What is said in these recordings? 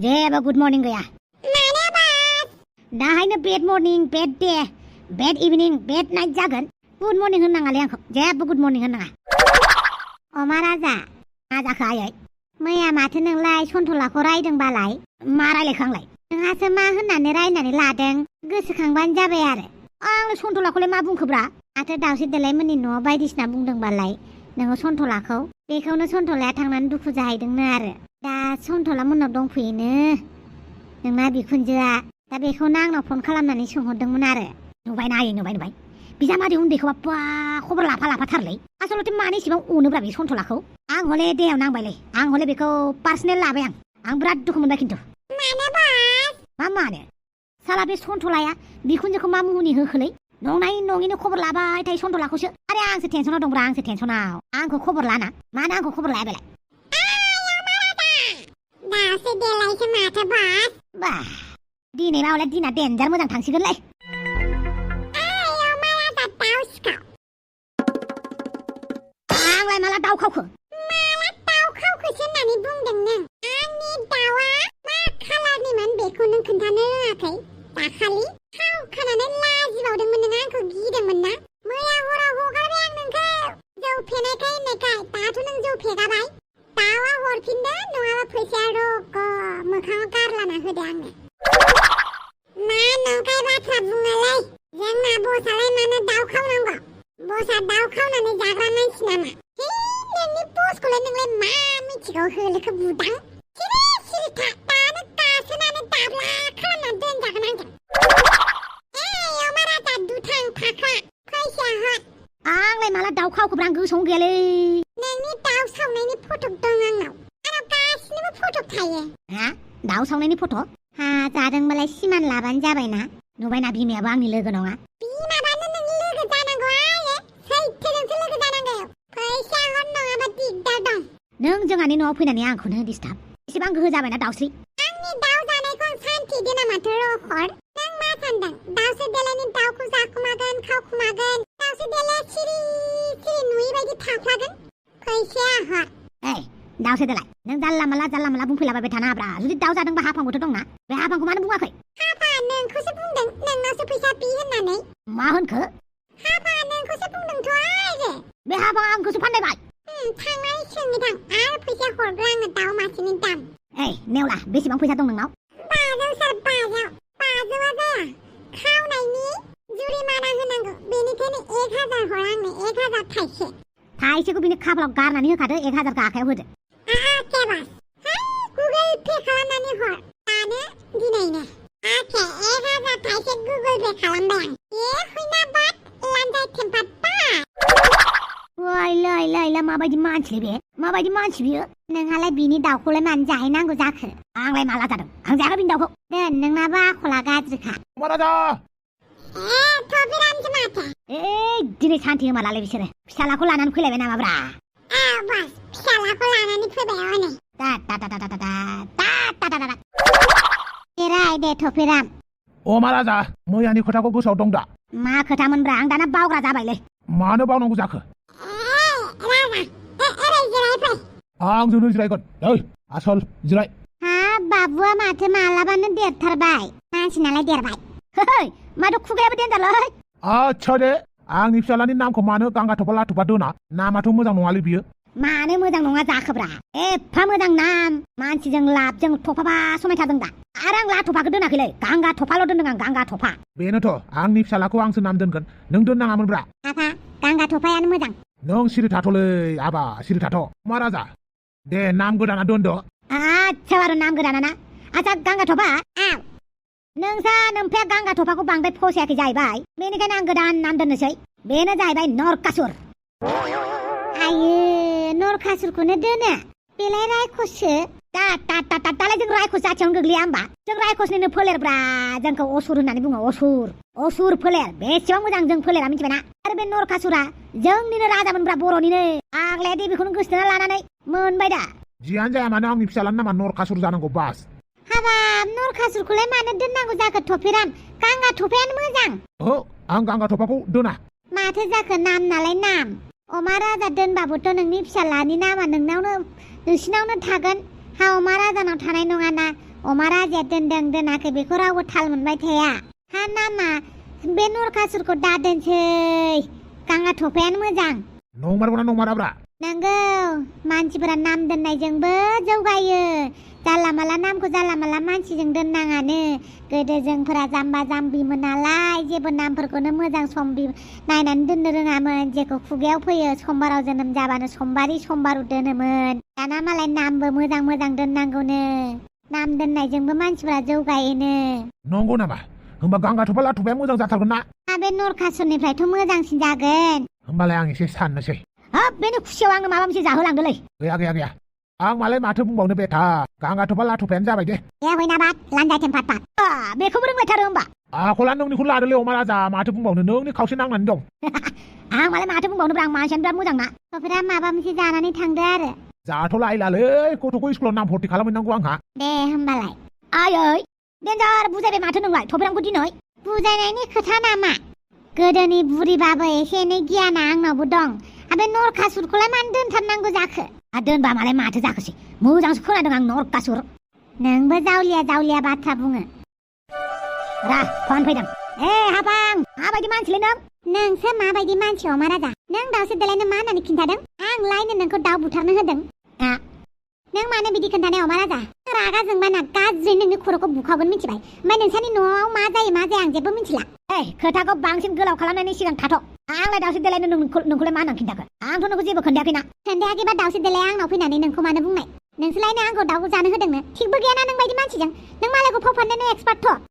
जेबो good morning गैया मानो बास दाहायनो bad morning bad day bad evening bad night जागोन गुड मर्निं होननाङालै आंखौ जेबो गुड मर्निं होननाङा अमा राजा मा जाखो आयै मैया माथो नोंलाय सन्थलाखौ रायदोंबालाय मा रायलायखो आंलाय नोंहासो मा होननानै रायनानै लादों गोसोखांबानो जाबाय आरो आंलाय सन्थलाखौलाय मा बुंखोब्रा माथो दावस्रि देलायमोननि न'आव बायदिसिना बुंदोंबालाय नोङो सन्थलाखौ बेखौनो सन्थलाया थांनानै दुखु जाहैदोंनो आरो दा सन्थला मोननाव दंफैयोनो नोंना बिखुनजोआ दा बेखौनो आंनाव फन खालामनानै सोंहरदोंमोन आरो नुबायना आयै नुबाय बिजामादै उन्दैखौ बा खबर लाफाथारलै आसलथे मानो इसेबां अनोब्रा बे सन्थलाखौ आं हले देहायाव नांबायलै आं हले बेखौ पार्सनेल लाबाय आं बिराद दुखु मोनबाय खिन्थु मानो बास मानो साला बे सन्थलाया बिखुनजोखौ मा मुहुनि होखोलै नंनाय नङिनो खबर लाबाय थायो सन्थलाखौसो आरे आंसो टेनसनाव दंब्रा आंसो टेनसनाव आंखौ खबर लाना मानो आंखौ खबर लाया बेलाय दासो देलायसो माथो बास बा दिनै मा हले दिना देन्जार मोजां थांसिगोनलै आंलाय माला दाउ खावखो माला दाउ खावखोसो होननानै बुंदों नों आंनि दाउआ मा खालारनिमोन बेखौ नों खोन्थानो रोङाखै दाखालि खावखानानै लाजिबावदोंमोन नों आंखौ गिदोंमोन ना मैया हराव हगारबाय आं नोंखौ जौ फेनायखाय होननायखाय दाथ' नों जौ फेगाबाय दाउआ हरफिनदो नङाबा फैसाया रग' मोखाङाव गारलाना होदो आंनो मा नंखाय बाथ्रा बुङोलै जोंना बसआलाय मानो दाउ खावनांगौ बसआ दाउ खावनानै जाग्रा मानसि नामा नोंनि बसखौलाय नोंलाय मा मिथिगौ होलोखौ बुदां सिरि था दानो गासोनानै दाब्ला खालामना दोनजागोन आंजों अमा राजा दुथां फाख्रा फैसाया हर आंलाय माला दाउ खावखोब्रा आं गोसोआवनो गैयालै नोंनि दाउ सावनायनि फटक दं आंनाव गासिनिबो फटक थायो हा दाउ सावनायनि फट' हा जादोंबालाय सिमान लाबानो जाबायना नुबायना बिमायाबो आंनि लोगो नङा बिमाबानो नोंनि लोगो जानांगौ आयो सैथोजोंसो लोगो जानांगौ फैसा हर नङाबा दिगदार दं नों जोंहानि न'आव फैनानै आंखौनो डिस्टार्ब एसेबां गोहो जाबायना दाउस्रि आंनि दाउ जानायखौ आं सान्थि दोना माथो रखर नों मा सानदों दाउस्रि देलायनि दाउखौ जाखुमागोन खावखुमागोन दाउस्रि देलाया सिरि नुयै बायदि थाफ्लागोन फैसाया हर ओइ दाउस्रि देलाय नों जानला माला बुंफैलाबाय थानाङाब्रा जुदि दाउ जादोंबा हाफांबोथ' दंना बे हाफांखौ मानो बुङाखै हाफा नोंखौसो बुंदों नोंनावसो फैसा बि होननानै मा होनखो हाफा नोंखौसो बुंदोंथ' आरो बे हाफाङा आंखौसो फानलायबाय थांनाय सोंनि थां आरो फैसा हरग्रा आङो दाउ मासेनि दाम ओइ नेवला बेसेबां फैसा दं नोंनाव 500 सार 500 जाया खावनायनि जुरिमाना होनांगौ बेनिखायनो 1000 हर आंनो 1000 थाइसेखौ बिनि खाफालाव गारनानै होखादो 1000खौ आखायाव होदो केबास गुगोल पे खालामनानै हर दानो दिनैनो आके 1000 थाइसे गुगोल पे खालामबाय आं हुइना बाद लान्जाय टेम्पार बा लै माबायदि मानसिलै बे माबायदि मानसि बियो नोंहालाय बिनि दाउखौलाय मानो जाहैनांगौ जाखो आंलाय माला जादों आं जायाखै बिनि दाउखौ दोन नोंनाबा आखला गाज्रिखा राजा थबिरामसो माथो दिनै सान्थि होमालालै बिसोरो फिसालाखौ लानानै फैलायबाय नामाब्रा बास फिसालाखौ लानानै फैबाय हनै दे थफिराम अमा राजा मैयानि खोथाखौ गोसोआव दं दा मा खोथामोनब्रा आं दाना बावग्रा जाबायलै मानो बावनांगौ जाखो आंजोंनो जिरायगोन ओइ आसल जिराय बाबुआ माथो मालाबानो देरथारबाय मानसिनालाय देरबाय माथो खुगायाबो देन्जारलै आच्छा दे आंनि फिसालानि नामखौ मानो गांगा थफा लाथुफा दोना नामाथ' मोजां नङालै बियो मानो मोजां नङा जाखोब्रा एफा मोजां नाम मानसिजों लाबजों थफाबा समायथारदों दा आरो आं लाथफाखौ दोनाखैलै गांगा थफाल' दोनदों आं गांगा थफा बेनोथ' आंनि फिसालाखौ आंसो नाम दोनगोन नों दोननाङामोनब्रा आफा गांगा थफायानो मोजां नों सिरि थाथ'लै आबा सिरि थाथ' मा राजा दे नाम गोदाना दोनद' आच्छा बारु नाम गोदाना ना आच्छा गांगा थफा नोंसा नोमफाया गांगा थफाखौ बांद्राय फसायाखै जाहैबाय बेनिखायनो आं गोदान नाम दोननोसै बेनो जाहैबाय नरकासुर आयो नरकासुरखौनो दोनो बेलाय रायखससो दालाय जों रायखस जाथियावनो गोग्लैया होमबा जों रायखसनिनो फोलेरब्रा जोंखौ असुर होननानै बुङो असुर फोलेर बेसेबां मोजां जों फोलेरा मिथिबायना आरो बे नरकासुरा जोंनिनो राजामोनब्रा बर'निनो आग्लाया दे बेखौनो गोसोथोना लानानै मोनबाय दा जियानो जाया मानो आंनि फिसालानि नामा नरकासुर जानांगौ बास हाबाब नरकासुरखौलाय मानो दोननांगौ जाखो थफिराम गांगा थफायानो मोजां आं गांगा थफाखौ दोना माथो जाखो नाम नालाय नाम अमा राजा दोनबाबोथ' नोंनि फिसालानि नामा नोंसिनावनो थागोन हा अमा राजानाव थानाय नङाना अमा राजाया दोनदों दोनाखै बेखौ रावबो थाल मोनबाय थाया हा नामा बे नरकासुरखौ दा दोनसै गांगा थफायानो मोजां नंमारगौना नंमाराब्रा नंगौ मानसिफोरा नाम दोननायजोंबो जौगायो जाला माला नामखौ जाला माला मानसिजों दोननाङानो गोदो जोंफोरा जाम्बा जाम्बिमोन नालाय जेबो नामफोरखौनो मोजां सम नायनानै दोननो रोङामोन जेखौ खुगायाव फैयो समबाराव जोनोम जाबानो समबारि समबारु दोनोमोन दाना मालाय नामबो मोजां मोजां दोननांगौनो नाम दोननायजोंबो मानसिफोरा जौगायोनो नंगौ नामा होमबा गांगा थफा लाथुबाया मोजां जाथारगोन ना बे नरकासुरनिफ्रायथ' मोजांसिन जागोन होमबालाय आं एसे साननोसै हाब बेनि खुसियाव आङो माबा मोनसे जाहोलांदोलै गैया आं मालाय माथो बुंबावनो बेथा गांगा थफा लाथुफायानो जाबाय दे हयनाबाद लान्जाय टेम्पाट पाट बेखौबो रोंबायथारो होमबा आखला नोंनिखौ लादोलै अमा राजा माथो बुंबावनो नोंनि खावसे नांनानै दं आं मालाय माथो बुंबावनोब्रा आं मानसियानो बिराद मोजां ना गथ'फोरा माबा मोनसे जानानै थांदो आरो जाथ'ला आइलालै गथ'खौ स्कुलाव नाम भर्ति खालामहैनांगौ आंहा दे होमबालाय आयै देन्जार बुजायबाय माथो नोंलाय थफेरांखौ दिनै बुजायनायनि खोथा नामा गोदोनि बुरिबाबो एसे एनै गियाना आंनावबो दं बे नरकासुरखौलाय मानो दोनथारनांगौ जाखो दोनबा मालाय माथो जाखोसै मोजांसो खोनादों आं नरकासुर नोंबो जावलिया बाथ्रा बुङो रा फन फैदों हाफां माबायदि मानसिलै नोंसो माबायदि मानसि अमा राजा नों दाउसो देलायनो मा होननानै खिन्थादों आं लायनो नोंखौ दाउ बुथारनो होदों नों मानो बिदि खोन्थानाय अमा राजा रागा जोंबाना गाज्रि नोंनि खर'खौ बुखावगोन मिथिबाय ओमफ्राय नोंसानि न'आव मा जायो आं जेबो मिथिला खोथाखौ बांसिन गोलाव खालामनायनि सिगां थाथ' आंलाय दाउसो देलायनो नोंखौलाय मा होननानै खिन्थाखो आंथ' नोंखौ जेबो खोन्थायाखैना खोन्थायाखैबा दाउसो देलाया आंनाव फैनानै नोंखौ मानो बुंनाय नोंसोरलायनो आंखौ दाउखौ जानो होदोंनो थिगबो गैयाना नों बायदि मानसिजों नों मालायखौ फाव फाननो एक्सपार्टथ'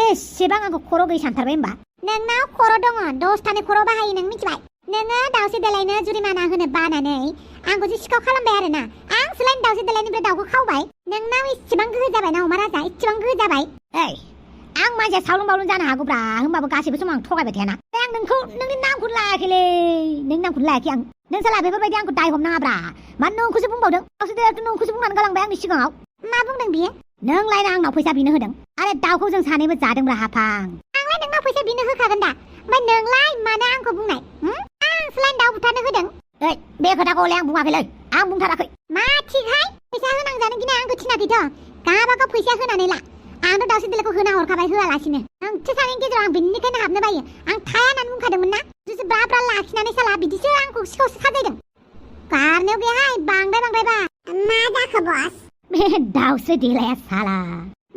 एसेबां आंखौ खर' गैयै सानथारबाय होमबा नोंनाव खर' दङ 10थानि खर' बाहायो नों मिथिबाय नोङो दाउसो देलायनो जुरिमाना होनो बानानै आंखौसो सिखाव खालामबाय आरोना आंसोलाय दाउसो देलायनिफ्राय दाउखौ खावबाय नोंनाव इसेबां गोहो जाबायना अमा राजा इसेबां गोहो जाबाय आं मानसिया सावलुं बावलुं जानो हागौब्रा होमबाबो गासैबो समाव आं थगायबाय थायाना आं नोंनि नामखौनो लायाखैलै नोंनि नामखौनो लायाखै आं नोंसोरला बेफोरबायदि आंखौ दाय हमनाङाब्रा मानो नोंखौसो बुंबावदों दाउसो देलायथ' नोंखौसो बुंनानै गालांबाय आंनि सिगाङाव मा बुंदों बियो नोंलायनो आंनाव फैसा बिनो होदों आरो दाउखौ जों सानैबो जादोंब्रा हाफां आंलाय नोंनाव फैसा बिनो होखागोन दा ओमफ्राय नोंलाय मानो आंखौ बुंनाय आंसोलाय दाउ बुथारनो होदों बे खोथाखौलाय आं बुङाखैलै आं बुंथाराखै मा थिगहाय फैसा होनांजानो गिना आंखौ थिनाखैथ' गाबागाव फैसा होनानै ला आंथ' दाउसो देलायखौ होना हरखाबाय होआलासिनो नोंसो सानैनि गेजेराव आं बेनिखायनो हाबनो बायो आं थाया होननानै बुंखादोंमोन ना जुदि ब्रा लाखिनानै साला बिदिसो आंखौ सिखावसो साजायदों गारनायाव गैयाहाय बांद्रायबा मा जाखो बस बे दाउसो देलाया साला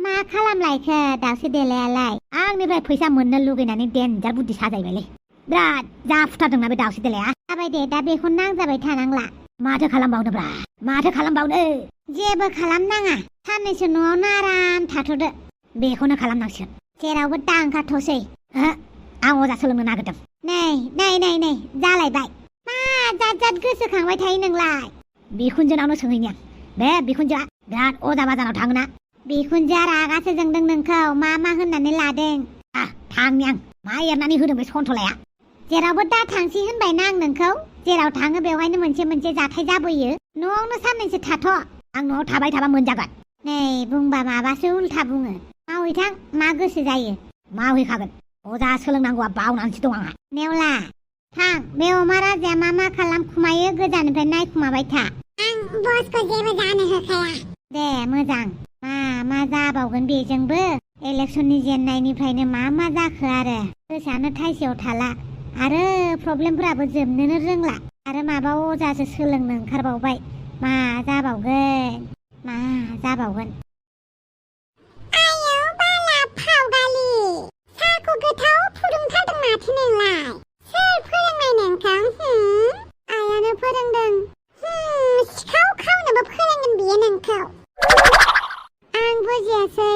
मा खालामलायखो दाउसो देलायालाय आंनिफ्राय फैसा मोननो लुगैनानै देनजार बुद्धि साजायबायलै बिराद जाफुथारदोंना बे दाउसो देलाया जाबाय दे दा बेखौ नांजाबाय थानांला माथो खालामबावनोब्रा माथो खालामबावनो जेबो खालामनाङा साननैसो न'आवनो आराम थाथ'दो बेखौनो खालामनांसिगोन जेरावबो दा ओंखारथ'सै आं अजा सोलोंनो नागिरदों नै जालायबाय मा जात गोसोखांबाय थायो नोंलाय बिखुनजोनावनो सोंहैनि आं बे बिखुनजोआ बिराद अजा बाजाराव थाङोना बिखुनजोआ रागासो जोंदों नोंखौ मा होननानै लादों थांनि आं मा एरनानै होदों बे सन्थलाया जेरावबो दा थांसै होनबायना आं नोंखौ जेराव थाङो बेवहायनो मोनसे जाथाय जाबोयो न'आवनो साननैसो थाथ' आं न'आव थाबाय थाबा मोनजागोन नै बुंबा माबासो उल्था बुङो मावहैथां मा गोसो जायो मावहैखागोन अजा सोलोंनांगौआ बावनानैसो दं आंहा नेवला थां बे अमा राजाया मा खालामखुमायो गोजाननिफ्राय नायखुमाबाय था आं बसखौ जेबो जानो होखाया दे मोजां मा जाबावगोन बेजोंबो इलेक्सननि जेननायनिफ्रायनो मा जाखो आरो गोसोआनो थाइसेयाव थाला आरो प्रब्लेमफोराबो जोबनोनो रोंला आरो माबा अजासो सोलोंनो ओंखारबावबाय मा जाबावगोन आयौ बाला फावगालि साहाखौ गोथाव फुदुंथारदों माथो नोंलाय सोर फोरोंनाय नोंखौ आयानो फोरोंदों सिखाव खावनोबो फोरोंगोन बियो नोंखौ आं बुजियासै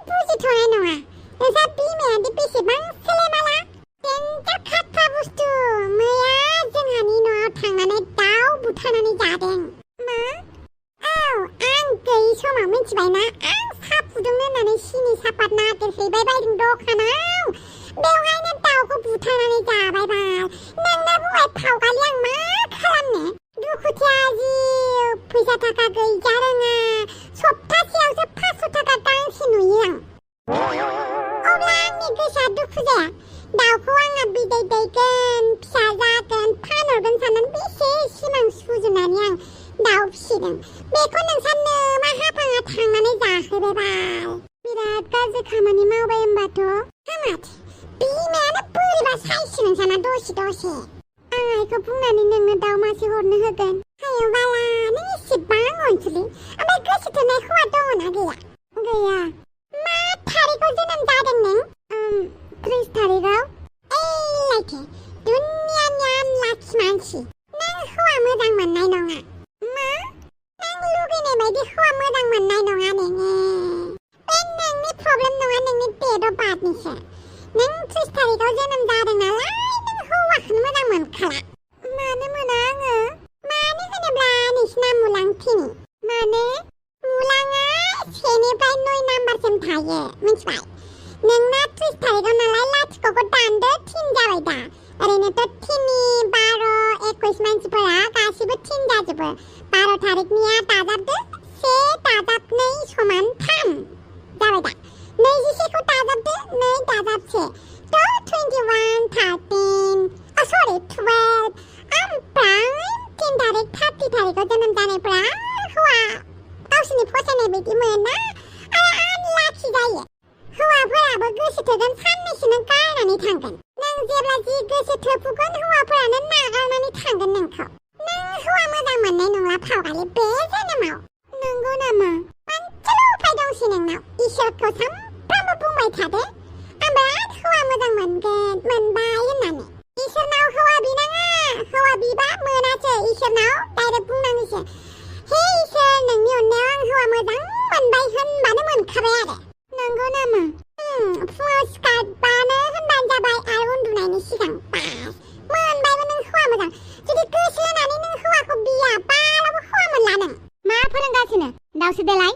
बुजिथ'नाय नङा नोंसा बिमायादि बेसेबां सोलेमाला देन्जार खाट्रा बुस्थु मैया जोंहानि न'आव थांनानै दाउ बुथारनानै जादों मा आं गैयि समाव मिथिबायना आं साहा फुदुंनो होननानै सिनि सापात नागिरहैबाय बायदों दखानाव बेवहायनो दाउखौ बुथारनानै जाबाय नोंनो बुंबाय फावगालि आं मा खालामनो दुखुथिया जिउ फैसा थाखा गैजा रोङा सप्तासेयावसो 500 थाखा गांसे नुयो आं अब्ला आंनि गोसोआ दुखु जाया दाउखौ आङो बिदै दैगोन फिसा जागोन फानहरगोन साननानै बेसे सिमां सुजुनानै आं दाउ फिसिबाय लायसै नोंसाना दसे आं आइखौ बुंनानै नोंनो दाउ मासे हरनो होगोन हायो बाला नों इसेबां अनसुलि ओमफ्राय गोसो थोनाय हौवा दङना गैया मा थारिखआव जोनोम जादों नों 30 थारिखआव लायथे दुनियानि आनलाखि मानसि नों हौवा मोजां मोननाय नङा मा नों लुगैनाय बायदि हौवा मोजां मोननाय नङा नोङो बे नोंनि प्रब्लेम नङा नोंनि डेट अफ बार्थनिसो नों 30 थारिखआव जोनोम जादों नालाय नों हौवाखौनो मोजां मोनखाला मानो मोना आङो मानो होनोब्ला नोंसिना मुलांथिनि माने मुलाङा 1निफ्राय 9 नाम्बारसिम थायो मिथिबाय नोंना 30 थारिखआव नालाय लाथिख'खौ दानदो 3 जाबाय दा ओरैनोथ' 3 12 21 मानसिफोरा गासिबो 3 जाजोबो 12 थारिखनिया दाजाबदो 1 दाजाब 2 समान 3 जाबाय दा 26खौ दाजाबदो 2 दाजाब 1 थ' 21 13 सरि 12 ओमफ्राय 10 थारिख 30 थारिखआव जोनोम जानायफोरा हौवा गावसोरनि फसायनाय बायदि मोना आरो आनलाखि जायो हौवाफोराबो गोसो थोगोन साननैसोनो गारनानै थांगोन नों जेब्ला जि गोसो थोफुगोन हौवाफोरानो नागारनानै थांगोन नोंखौ नों हौवा मोजां मोननाय नंला फावगालि बे जोनोमाव नंगौ नामा मोनसेल' उफाय दंसै नोंनाव इसोरखौ सानफ्रामबो बुंबाय थादो आं बिराद हौवा मोजां मोनबाय होननानै इसोरनाव हौवा बिनाङा हौवा बिबा मोनासो इसोरनाव डाइरेक्ट बुंनाङोसो हे इसोर नोंनि अननायाव आं हौवा मोजां मोनबाय होनबानो मोनखाबाय आरो नंगौ नामा फुङाव सिखारबानो होनबानो जाबाय आरो उन्दुनायनि सिगां बास मोनबायबो नों हौवा मोजां जुदि गोसो होनानै नों हौवाखौ बियाबालाबो हौवा मोनला नों मा फोरोंगासिनो दाउसो देलाय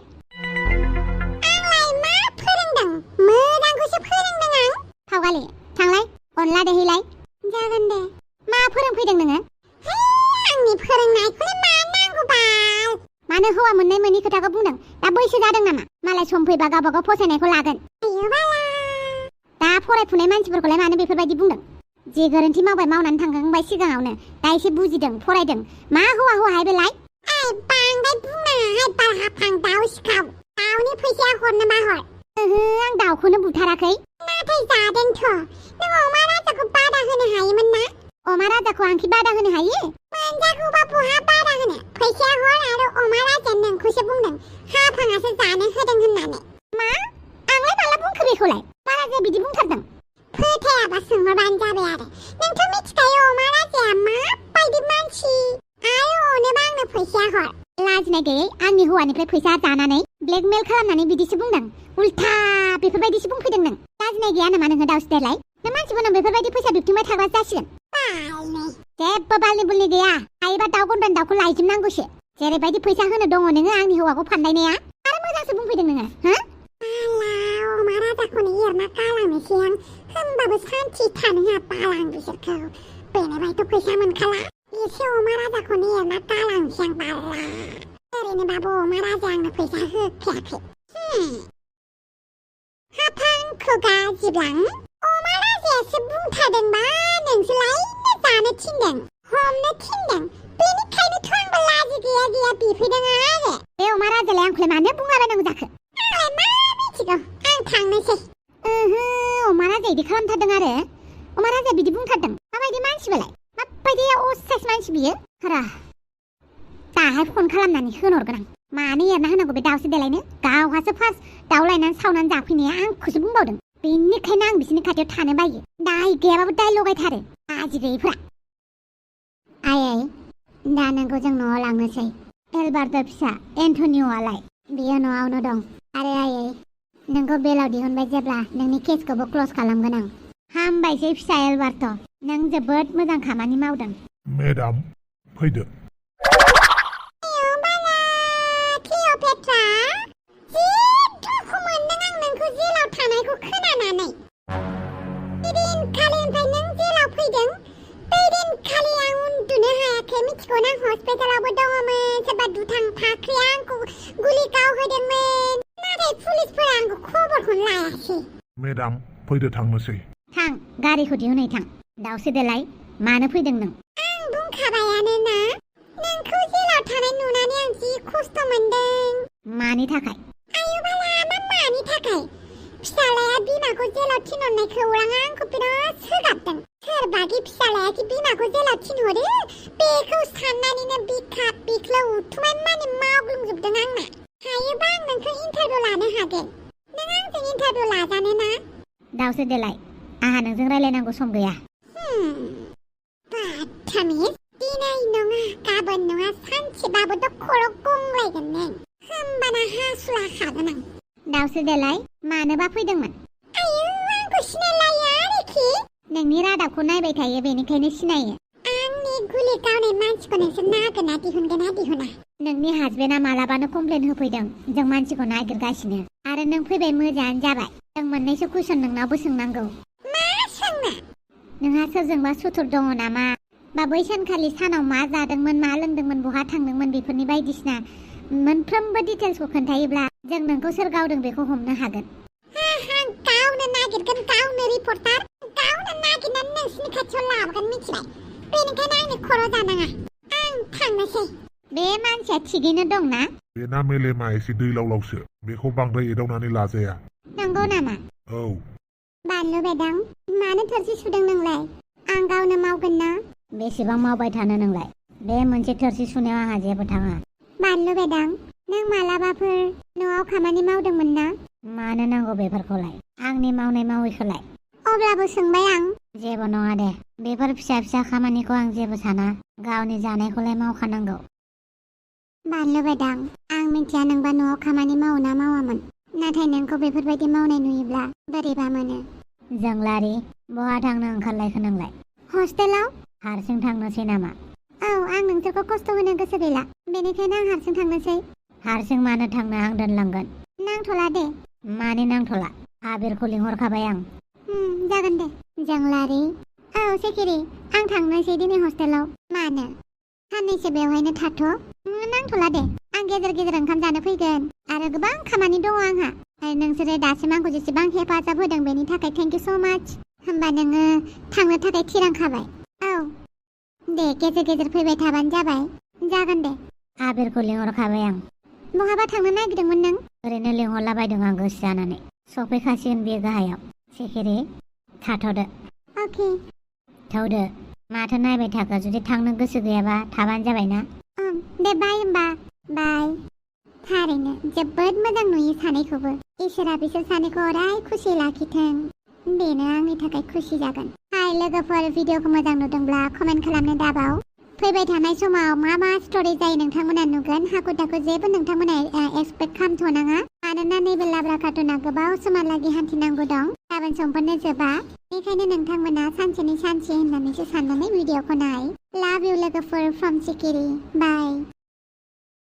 आंलाय मा फोरोंदों मोजांखौसो फोरोंदों आं फावगालि थांलाय अनला देहैलाय जागोन दे मा फोरोंफैदों नोङो हे आंनि फोरोंनायखौलाय मा नांगौ बाल मानो हौवा मोननाय मोननि खोथाखौ बुंदों दा बैसो जादों नामा मालाय सम फैबा गावबागाव फसायनायखौ लागोन आयो बाला दा फरायफुनाय मानसिफोरखौलाय मानो बेफोरबायदि बुंदों जे गोरोन्थि मावबाय मावनानै थांखांबाय सिगाङावनो दा एसे बुजिदों फरायदों मा हौवाहाय बेलाय आइ बांद्राय बुंनाङाहाय बालहाफां दाउ सिखाव दाउनि फैसाया हरनोबा हर आं दाउखौनो बुथाराखै नाथाय जादोंथ' नों अमा राजाखौ बादा होनो हायोमोन ना अमा राजाखौ आंखि बादा होनो हायो मोनजागौबा बहा बादा होनो फैसाया हर आरो अमा राजाया नोंखौसो बुंदों हाफाङासो जानो होदों होननानै मा आंलाय माला बुंखो बेखौलाय बाराजाया बिदि बुंथारदों फोथायाबा सोंहरबानो जाबाय आरो नोंथ' मिथिखायो अमा राजाया माबायदि मानसि आरो अनोबा आंनो फैसाया हर लाजिनाय गैयै आंनि हौवानिफ्राय फैसा जानानै ब्लेकमेल खालामनानै बिदिसो बुंदों उल्था बेफोरबायदिसो बुंफैदों नों लाजिनाय गैया नामा नोङो दाउसो देलाय नों मानसिफोरनाव बेफोरबायदि फैसा बिबथिंबाय थाग्रा जासिगोन जेबो बालनि बुलनि गैया हायोबा दाउ गन्द्रानि दाउखौ लायजोबनांगौसो जेरैबायदि फैसा होनो दङ नोङो आंनि हौवाखौ फानदायनाया आरो मोजांसो बुंफैदों नोङो हो अमा राजाखौनो एरना गालांनोसै आं होमबाबो सान्थि थानो होआ बालां बिसोरखौ बेनिफ्रायथ' फैसा मोनखाला एसे अमा राजाखौनो एरना गालांनोसै आं बाला ओरैनोबाबो अमा राजाया आंनो फैसा होखायाखै हाफां खुगा जिब्लां अमा राजायासो बुंथारदोंबा नोंसोरलायनो जानो थिनदों हमनो थिनदों बेनिखायनोथ' आंबो लाजि गैया बिफैदों आरो बे अमा राजालाय आंखौलाय मानो बुंलाबायनांगौ जाखो आंलाय मा मिथिगौ आं थांनोसै अमा राजाया बिदि खालामथारदों आरो अमा राजाया बिदि बुंथारदों माबायदि मानसिबालाय माबायदि असाइस मानसि बियो रा दाहाय फन खालामनानै होनहरगोन आं मानो एरना होनांगौ बे दाउसो देलायनो गावहासो फार्स्ट दाउ लायनानै सावनानै जाफैनाया आंखौसो बुंबावदों बेनिखायनो आं बिसोरनि खाथियाव थानो बायो दाय गैयाबाबो दाय लगायथारो आजि गैयैफ्रा आयै दा नोंखौ जों न'आव लांनोसै एलबार्ट फिसा एन्टनिय'आलाय बियो न'आवनो दं आरो आयै नोंखौ बेलाव दिहुनबाय जेब्ला नोंनि केसखौबो क्ल'ज खालामगोन आं हामबायसै फिसा एलबार्ट नों जोबोद मोजां खामानि मावदों मेडाम फैदो क्लेoपेट्रा जि दुखु मोनदों आं नोंखौ जेलाव थानायखौ खोनानानै दिनखालिनिफ्राय नों जेलाव फैदों बै दिनखालि आं उन्दुनो हायाखै मिथिगौ ना हस्पिटालावबो दङमोन सोरबा दुथां फाख्रिया आंखौ गुलि गावहोदोंमोन नाथाय पुलिसफोरा आंखौ खबरखौनो लायासै मेडाम फैदो थांनोसै थां गारिखौ दिहुनै थां दाउसो देलाय मानो फैदों नों आं बुंखाबायानो ना नोंखौ जेलाव थानाय नुनानै आं जि खस्थ' मोनदों मानि थाखाय आयु बाला मा मानि थाखाय फिसालाया बिमाखौ जेलाव थिनहरनाय खौराङा आंखौ बिराद सोगाबदों सोर बागै फिसालाया कि बिमाखौ जेलाव थिनहरो बेखौ साननानैनो बिखा बिख्लो उथुमाय माने मावग्लुंजोबदों आंना हायोबा आं नोंखौ इन्टारभिउ लानो हागोन नों आंजों इन्टारभिउ लाजानो ना दाउसो देलाय आंहा नोंजों रायलायनांगौ सम गैया बाथामिस दिनै नङा गाबोन नङा सानसेबाबोथ' खर' गंलायगोन नों होमबाना हासुलाखागोन आं दाउसो देलाय मानोबा फैदोंमोन आयौ आंखौ सिनायलाया आरोखि नोंनि रादाबखौ नायबाय थायो बेनिखायनो सिनायो आंनि गुलि गावनाय मानसिखौ नोंसोर नागिरना दिहुनगोन ना दिहुना नोंनि हासबेन्डआ मालाबानो कमप्लेन होफैदों जों मानसिखौ नागिरगासिनो आरो नों फैबाय मोजाङानो जाबाय जों मोननैसो कुइसन नोंनावबो सोंनांगौ मा सोंनो नोंहा सोरजोंबा सुथुर दङ नामा बा बै सानखालि सानाव मा जादोंमोन मा लोंदोंमोन बहा थांदोंमोन बेफोरनि बायदिसिना मोनफ्रोमबो डिटेल्सखौ खोन्थायोब्ला जों नोंखौ सोर गावदों बेखौ हमनो हागोन आं गावनो नागिरगोन गावनो रिपर्टार गावनो नागिरनानै नोंसिनि खाथियाव लाबोगोन मिथिबाय बेनिखायनो आंनि खर' जानाङा आं थांनोसै बे मानसिया थिगैनो दंना बेना मेलेमा एसे दैलावलावसो बेखौ बांद्राय एदावनानै लाजाया नंगौ नामा औ बानलु बेदां मानो थोरसि सुदों नोंलाय आं गावनो मावगोन ना बेसेबां मावबाय थानो नोंलाय बे मोनसे थोरसि सुनायाव आंहा जेबो थाङा बानलु बेदां नों मालाबाफोर न'आव खामानि मावदोंमोन ना मानो नांगौ बेफोरखौलाय आंनि मावनाय मावैखौलाय अब्लाबो सोंबाय आं जेबो नङा दे बेफोर फिसा फिसा खामानिखौ आं जेबो साना गावनि जानायखौलाय मावखानांगौ बानलु बेदां आं मिथिया नोंबा न'आव खामानि मावो ना मावामोन नाथाय नोंखौ बेफोरबायदि मावनाय नुयोब्ला बोरैबा मोनो जोंलारि बहा थांनो ओंखारलायखो नोंलाय हस्टेलाव हारसिं थांनोसै नामा औ आं नोंसोरखौ खस्थ' होनो गोसो गैला बेनिखायनो आं हारसिं थांनोसै हारसिं मानो थांनो आं दोनलांगोन नांथ'ला दे माने नांथ'ला आबिरखौ लिंहरखाबाय आं जागोन दे जोंलारि औ सेकिरि आं थांनोसै दिनै हस्टेलाव मानो साननैसो बेवहायनो थाथ' नांथ'ला दे आं गेजेर गेजेर ओंखाम जानो फैगोन आरो गोबां खामानि दङ आंहा आरो नोंसोरो दासिम आंखौ जेसेबां हेफाजाब होदों बेनि थाखाय थेंक इउ स' माच होमबा नोङो थांनो थाखाय थिरांखाबाय औ दे गेजेर गेजेर फैबाय थाबानो जाबाय जागोन दे आबिरखौ लिंहरखाबाय आं बहाबा थांनो नागिरदोंमोन नों ओरैनो लिंहरलाबायदों आं गोसो जानानै सफैखासिगोन बियो गाहायाव सेकेरि थाथ'दो अके थौदो माथो नायबाय थाखो जुदि थांनो गोसो गैयाबा थाबानो जाबाय ना दे बाय होमबा बाय थारैनो जोबोद मोजां नुयो सानैखौबो इसोरा बिसोर सानैखौ अराय खुसि लाखिथों बेनो आंनि थाखाय खुसि जागोन हाय लोगोफोर भिडिअखौ मोजां नुदोंब्ला कमेन्ट खालामनो दाबाव फैबाय थानाय समाव मा मा स्ट'रि जायो नोंथांमोना नुगोन हाखु दाखु जेबो नोंथांमोना एक्सपेक्ट खालामथ'नाङा मानोना नैबे लाब्रा कार्टुना गोबाव समहालागै हान्थिनांगौ दं गाबोन समफोरनो जोबा बेखायनो नोंथांमोना सानसेनि सानसे होननानैसो साननानै भिडिअखौ नाय लाभ इउ लोगोफोर फ्रम सिकिरि बाय